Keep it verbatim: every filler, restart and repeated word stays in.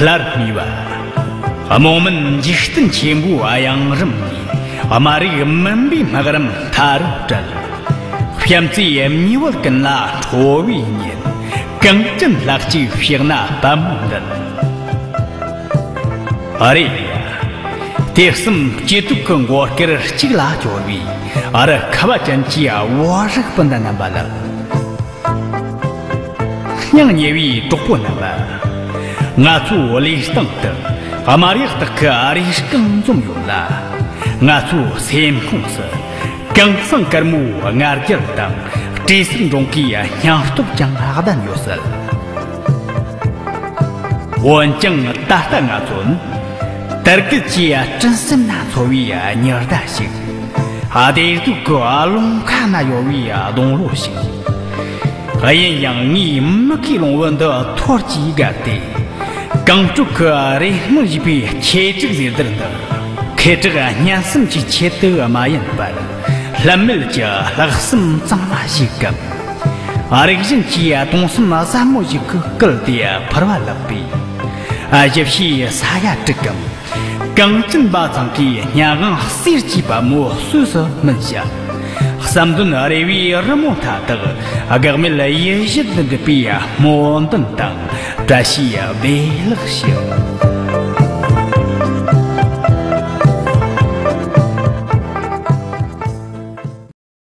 སླར་སྨྲས་པ། རྨོངས་མུན་འཇིག་རྟེན་ཆེན་པོའི་གཡང་རིམ་ནས། སྨྲ་རིགས་མུན་པའི་སྨག་རུམ་མཐའ་རུ་བྲལ། བྱམས་བརྩེའི་མྱུ་གུ་ཀུན་ལ་འཕྲོ་བའི་ཉིན། གངས་ཅན་ལྷ་གཅིག་ཕྱག་ན་པདྨོ་འདུད། ཨ་རེ། དུས་གསུམ་སྐྱིད་སྡུག་གི་མགོ་སྐོར་གཅིག་ལ་སྐྱོར་བའི་ཨ་རི་ཁ་བ་ཅན་གྱི་བོད་རིགས་སྤུན་ཟླ་རྣམ་པ་ལགས། སྙིང་ཉེ་བའི་གྲོགས་པོ་རྣམ་པ། ང་ཚོའི་ལུས་སྟེང་དུ་དམར་ཡག་དག་གི་རེ་སྐོང་འཛོམས་ཡོད་ལ། ང་ཚོའི་སེམས་ཁོངས་སུ་གངས་སེང་དཀར་མོའི་ང་རྒྱལ་དང་བྲེ་སེར་འབྲོང་གི་སྙིང་སྟོབས་ཀྱང་ལྡན་ཡོད་སྲིད། འོན་ཀྱང་ད་ལྟ་ང་ཚོ་ནི་དར་རྒུད་ཀྱི་སྤྲིན་གསེབ་ན་འཚོ་བའི་ཉི་ཟླ་ཞིག། བདེ་སྡུག་གི་རླུང་ཁ་ན་གཡོ་བའི་སྡོང་ལོ་ཞིག། ཡིན་ཡང་ངས་མིག་གིས་ལོང་བུ་འདི་ཐོར་གྱིས་བརྒལ་ཏེ། གངས་སྤྲོད་ཀྱི་རེ་སྨོན་ཞེས་པའི་ཆེད་སྒྲིག་ཟེར་སྡེར་འདི། ཁེ་གྲགས་སྙན་སེམས་ཀྱི་ཆེད་དུ་མ་ཡིན་པར། ལྷད་མེད་ཀྱི་ལྷག་བསམ་གཙང་མ་ཞིག་གམ། རིག་གཞུང་གི་སྟོང་བསམ་ཟབ་མོ་ཞིག་གིས་བསྐུལ་ཏེ་ཕུལ་བ་ལགས་པས། ཞིབ་ཕྱིའི་ས་ཡ་དྲུག་གམ། གངས་ཅན་པ་ཚང་གི་སྙན་དབང་གསེར་གྱི་པད་མོ་སོས་སུ་མི་འཇགས། བསམ་དོན་རེ་བའི་རི་མོ་མཐའ་དག་འགག་མེད་ཡིད་བཞིན་དུ་འགྲུབ་པའི་སྨོན་འདུན་དང་བཀྲ་ཤིས་བདེ་ལེགས་ཞུ།